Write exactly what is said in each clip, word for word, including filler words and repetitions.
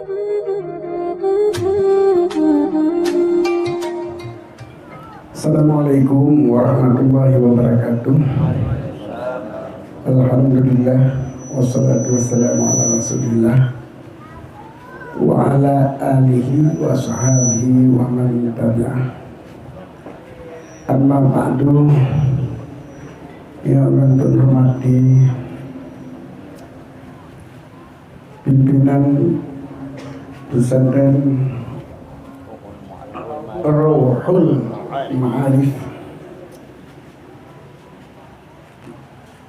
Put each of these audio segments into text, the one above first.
Assalamualaikum warahmatullahi wabarakatuh. Alhamdulillah, wassalatu wassalamu ala Rasulillah wa ala alihi wa sahbihi wa man tabi'ah. Amma ba'du, yang ulôn hormati pimpinan pesantren Ruhul Ma'arif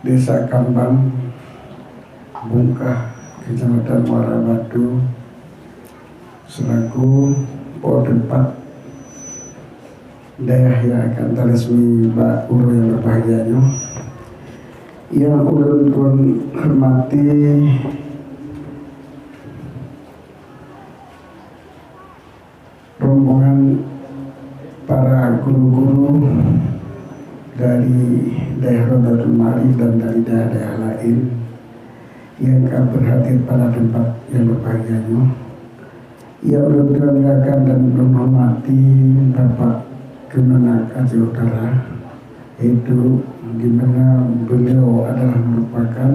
Desa Kambang Bungkah, Kecamatan Muara Batu, selaku po teumpat dayah nyang akan taresmi bak uroe nyang berbahagia nyoe. Yang ulôn pun hormati rombongan para guru-guru dari Dayah Rodatul Ma'arif dan dari dayah-dayah lain yang ka berhadir pada tempat yang berbahagia nyoe. Ya, ulôn muliakan dan ulôn hormati Bapak Kemenag Aceh Utara, yaitu di mana beliau adalah merupakan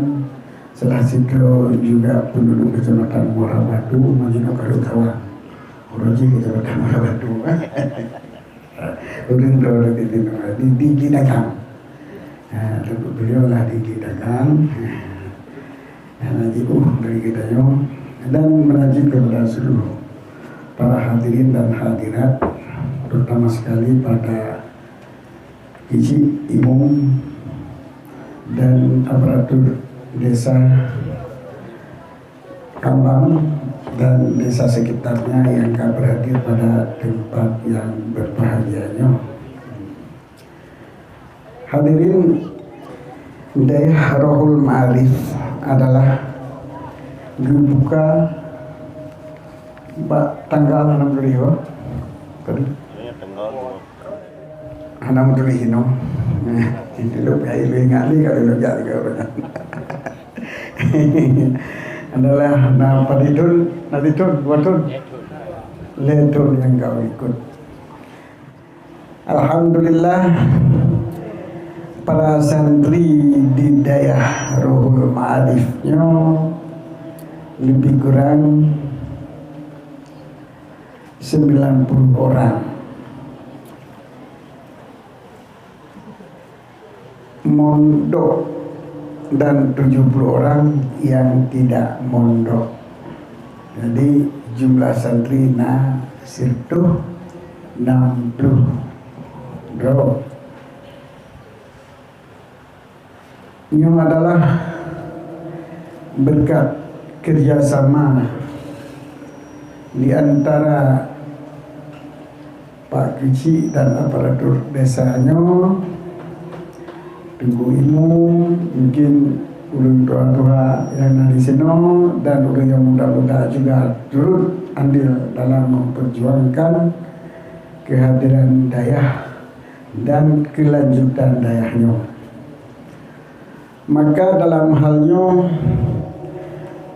salah sidroe juga penduduk Kecamatan Muara Batu, meunan jinoe ka lheueh kawan. Uroe jih Kecamatan Muara Batu. Ureueng droe di, di, di, di dagang. Ha, beliau lah di, di dagang. Ha, na jiôh dari geutanyoe dan meunajik kepada seluruh para hadirin dan hadirat, terutama sekali pada Keuchik Imum dan aparatur desa Kambang dan desa sekitarnya yang ka berhadir pada tempat yang berbahagia nyoe. Hadirin, Dayah Rohul Ma'arif adalah geubuka bak tanggal enam belas, tadi? Ya, tanggal dua. Hana meutuléh inoe. Lôn ingat lé kalau lôn jak tiga orang. Adalah na padum thon, na dua thon, dua thon. Lhèe thon nyang ka ikot. Alhamdulillah, para santri di Dayah Rohul Ma'arif nyoe lebih kurang sembilan puluh orang. Mondok dan tujuh puluh orang yang tidak mondok. Jadi, jumlah santri na sireutoh nam ploh droe. Nyoe adalah berkat kerjasama di antara Pak Keuchik dan aparatur desa nyoe, Teungku Imum, mungkin ureueng tuha-tuha nyang na disinoe dan ureueng nyang muda-muda juga turut andil dalam memperjuangkan kehadiran dayah dan kelanjutan dayah nyoe. Maka dalam hal nyoe,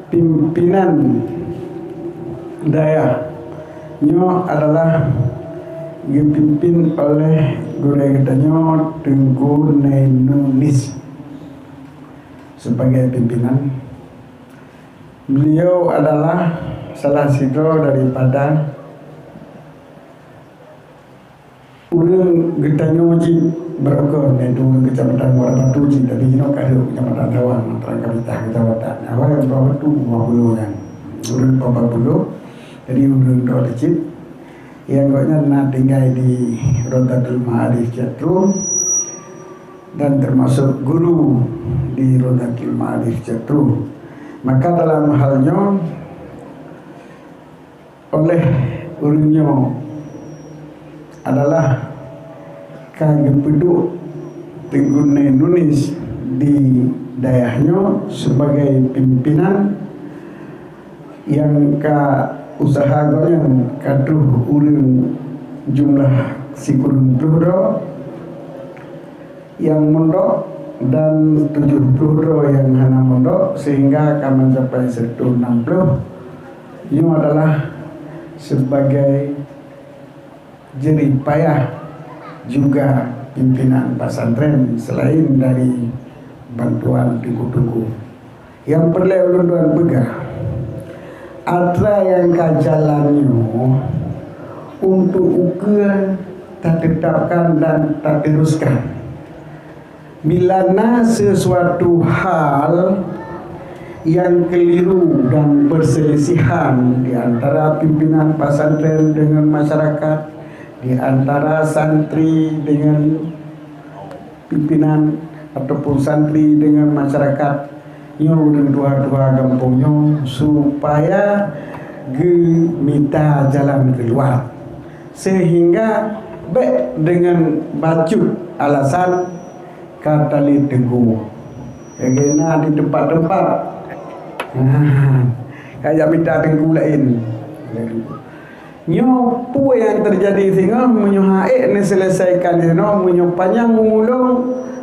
pimpinan dayah nyoe adalah geupimpin oleh gurèe geutanyoe Teungku Nainunis sebagai pimpinan. Beliau adalah salah sidroe daripada ureueng geutanyoe cit, barokon, yaitu ureueng Kecamatan Muara Batu cit, tapi jinoe ka lheueh Kecamatan Tawang, Tawang Kamitah Kecamatan. Awai Muara Batu, Muara Batu nyan. Ureueng Muara Batu, jadi ureueng droe cit. Nyang gobnyan na tinggai di Rodatul Ma'arif Cetro dan termasuk guru di Rodatul Ma'arif Cetro. Maka dalam hal nyoe, oleh ureueng nyoe adalah ka geupeuduek Teungku Nainunis di dayah nyoe sebagai pimpinan nyang ka usaha gobnyan ka troh ureueng jumlah sikureueng ploh droe nyang mondok dan tujuh ploh droe nyang hana mondok, sehingga ka meucapai sireutoh nam ploh. Nyoe adalah sebagai jerih payah juga pimpinan pesantren selain dari bantuan teungku-teungku. Nyang peureulée ulôn tuan peugah, atra nyang ka jalan nyoe untuk ukeue tateutapkan dan tateruskan. Bila na sesuatu hal nyang keliru dan perselisihan di antara pimpinan pesantren dengan masyarakat, di antara santri dengan pimpinan ataupun santri dengan masyarakat, nyoe ureuëng tuha-tuha gampông nyoe supaya geumita jalan keuluwa, sehingga bék deungon bacut alasan ka talét teungku. Lagée na di teumpat-teumpat, ha, ka jak mita teungku laén. Nyoe peue nyang teujadi singoh, meunyoe han ék neuseuleusaika disinoe, meunyoe panyang umu lôn,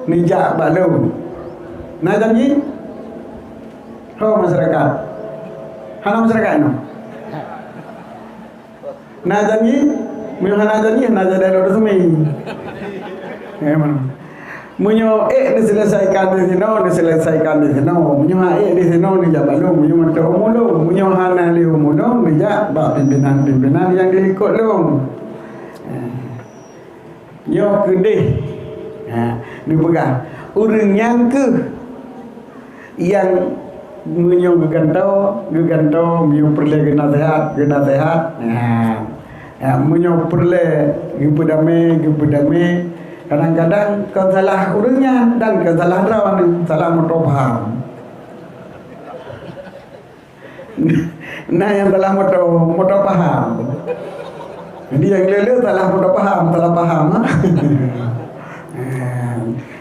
neujak bak lôn. Na janji? Ho masyarakat? Hana masyarakat nyoe? Na janji? Meunyoe hana janji, hana jadi lôn resmi. Ya, mana? Meunyoe ék diseuleusaika disinoe, diseuleusaika disinoe. Meunyoe han ék disinoe, neujak bak lôn. Meunyoe mantong umu lôn, meunyoe hana lé umu lôn, neujak bak pimpinan-pimpinan nyang dilikot lôn. Ha. Nyoe keudeh. Ha, neupeugah, ureuëng nyan keuh nyang meunyoe geugantoe, geugantoe, meunyoe peureulée geunaseuhat, geunaseuhat. Ha. Ya, meunyoe peureulée geupeudamé, geupeudamé, kadang-kadang kon salah ureuëng nyan dan kon salah droeneuh, salah meutoe paham. Na nyang salah meutoe, meutoe paham. Jadi nyang le-le salah meutoe paham, salah paham, ha?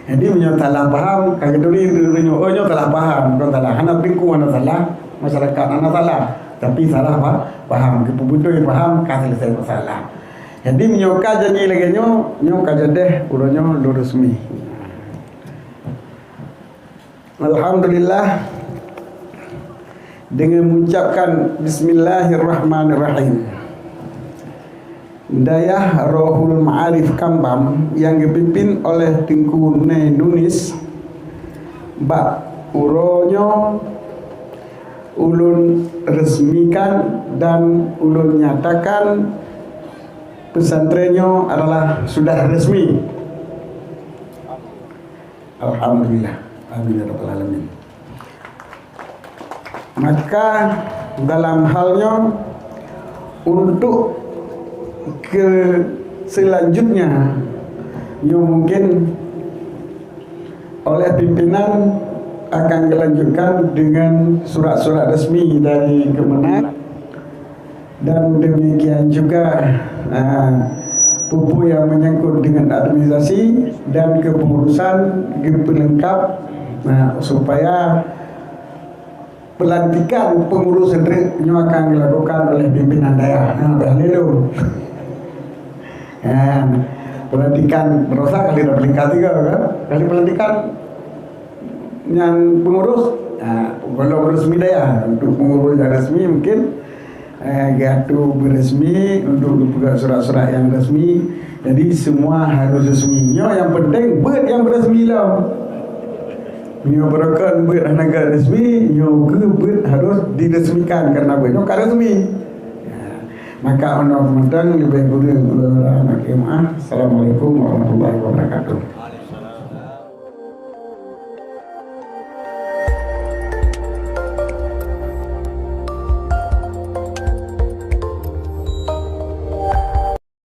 Jadi meunyoe salah paham, ka geuturi ureuëng nyoe, oh, nyoe salah paham, kon salah. Hana teungku hana salah, masyarakat hana salah. Tapi salah pa-, paham, geupeubeutôi paham, ka selesai masalah. Jadi meunyoe ka janji lagée nyoe, nyoe ka jadeh, uroe nyoe lôn resmi. Alhamdulillah, dengan mengucapkan Bismillahirrahmanirrahim. Dayah Rohul Ma'arif Kambam yang dipimpin oleh Teungku Nai Nunis, bak uroe nyoe ulôn resmikan dan ulôn nyatakan pesantren nyoe adalah sudah resmi. Alhamdulillah. Amin ya rabbal alamin. Maka dalam hal nyoe, untuk ke selanjutnya, nyoe mungkin oleh pimpinan akan dilanjutkan dengan surat-surat resmi dari Kemenag. Dan demikian juga, ah, peue-peue yang menyangkut dengan administrasi dan kepengurusan diperlengkap, nah, supaya pelantikan pengurus sendiri nyoe akan dilakukan oleh pimpinan daerah. Nah, dah lelu. Ya, pelantikan berosa kali dah peringkat tiga, kan? Kali pelantikan nyang pengurus, ha, belum resmi dah ya. Untuk pengurus yang resmi mungkin, eh, geuatu beresmi untuk geupeugah surat-surat yang resmi. Jadi semua harus resmi. Nyoe yang penting buet yang beresmi lah. Nyoe beureukan buet hana geuresmi, nyoe geubuet harus diresmikan karena buet nyoe ka resmi. Ya. Maka untuk sementara lebih kurang ulama. Assalamualaikum warahmatullahi wabarakatuh.